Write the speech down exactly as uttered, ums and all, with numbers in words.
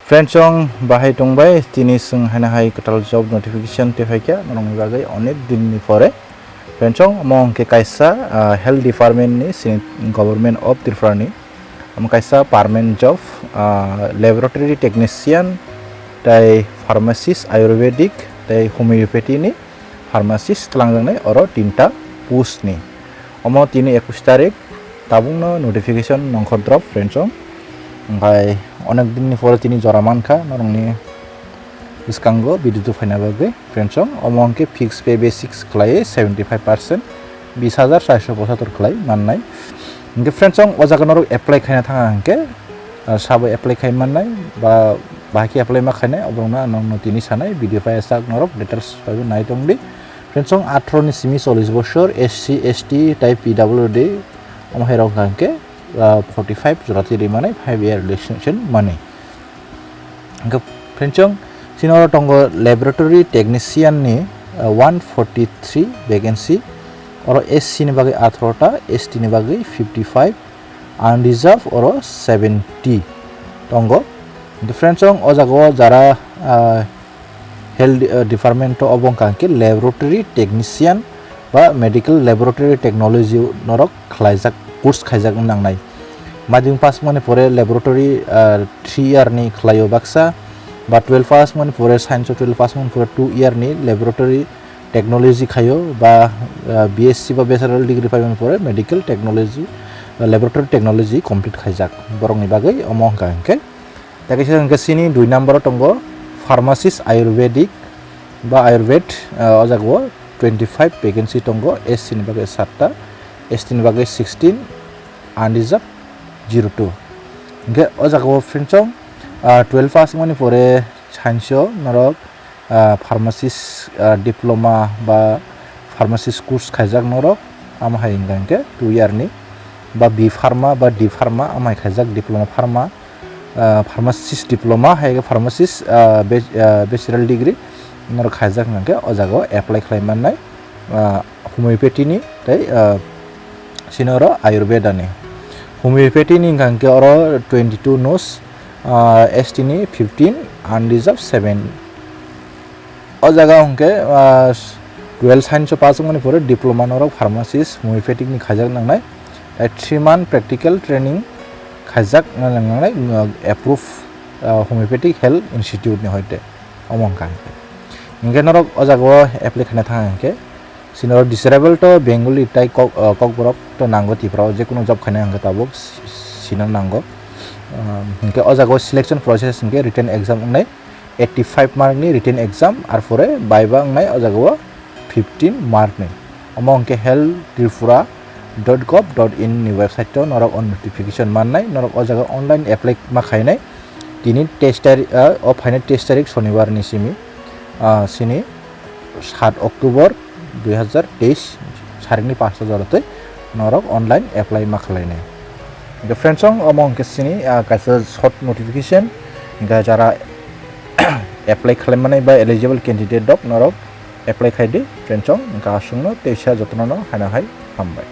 Friends, chwng bahai tongbai, tini chwng haino hai kwtal job notification twi phaikha, norokni bagwi onek dinni pore. Friends, chwng omo hwnkhe kaisa, ah, health department ni sini Government of Tripura ni. Omo kaisa permanent job, ah, laboratory technician, tei pharmacist, ayurvedic, tei homeopathy ni pharmacist twlangjaknai oro tinta post ni. Omo tini ekush tarik, tabukno notification nongkhor drop, friends, chwng. Hwnkhe onek dinni pore tini jora mankha, norokni bwskango video tubuphaina bagwi, friends, chwng. Omo hwnkhe fixed pay basics khlaiwi seventy five percent, bis hajar charso pochator khlai mannai. Hwnkhe, friends, chwng, o jaga norok apply khaina thanga hwnkhe, ah, sabo apply khai mannai, ba bahai khe apply ma khainai, oborokno ang nokno tini sanai, video pai sak norok details bai nai tongdi. Friends, chwng, atharo ni simi chollish bosor, S C, S T, tei P W D, omo hai rok hwnkhe, ah, forty five jora twi ri mani, five year relaxation mani. Hwnkhe, friends, chwng, chini oro tongo laboratory technician ni, ah, one forty three vacancy, oro S C ni bagwi atharo ta, S T ni bagwi fifty five, unreserved oro seventy tongo. Hwnkhe, friends, chwng, o jaga o jara, ah, health, ah, department o, obo wngkha hwnkhe laboratory technician ba medical laboratory technology norok khlaijak, course khaijak wng nangnai. Madhyamik pass wngmani pore laboratory, ah, three year ni khlaio baksa, ba twelve pass wngmani pore, science o twelve pass wngmani pore two year ni laboratory technology khaio, ba, ah, B S C ba bachelor degree paimani pore medical technology, ah, laboratory technology complete khaijak. Borokni bagwi omo wngkha hwnkhe. Tei kaisa hwnkhe chini dui number o tongo pharmacist ayurvedic ba ayurved, ah, o jaga o twenty five vacancy tongo, S C ni bagwi satta, S T ni bagwi sixteen, unreserved zero two. Hwnkhe o jaga o, friends, chwng, ah, twelve pass wngmani pore science o norok, ah, pharmacist, ah, diploma ba pharmacist course khaijak norok, amo hai hwnkha hwnkhe two year ni ba B pharma ba D pharma, amo hai khaijak diploma pharma, ah, pharmacist diploma, hai khe pharmacist, ah, bach-, ah, bachelor degree norok khaijak hwnkha hwnkhe o jaga o apply khlai mannai, ah, homeopathy ni tei, ah, chini oro ayurveda ni. Homeopathy ni hwnkha hwnkhe oro twenty two nos, ah, S T ni fifteen, unreserved seven. O jaga hwnkhe, ah, twelve science o pass wngmani pore diploma norok pharmacist homeopathic ni khaijak nangnai. Tei three month practical training khaijak nangnai, ah, approve, ah, homeopathic health institute ni hoite. Omo wngkha hwnkhe. Hwnkhe norok o jaga o apply khaina thang hwnkhe, chini oro desirable to Bengali tei Kok-, ah, Kokborok to nango, Tripura o jekunu job khaina hwnkhe tabuk si-, sino nango. Ah, hwnkhe o jaga o selection process hwnkhe written exam wngnai eighty five mark ni written exam, arpore viva wngnai o jaga o fifteen mark ni. Omo hwnkhe health tripura dot gov dot in ni website o norok o notification mannai, norok o jaga online apply ma khainai. Tini teis tarik, ah, o phainai teis tarik Sonibar ni simi, ah, sini sat October dui hazar teis, sarikni panchta jora twi norok online apply ma khlainai. Hwnkhe, friends, chwng, omo hwnkhe sini, ah, kaisa short notification. Hwnkhe jara apply khlaimanai ba eligible candidate rok norok apply khaidi, friends, chwng, hwnkhe aswkno teisa jotono no haino hai hambai.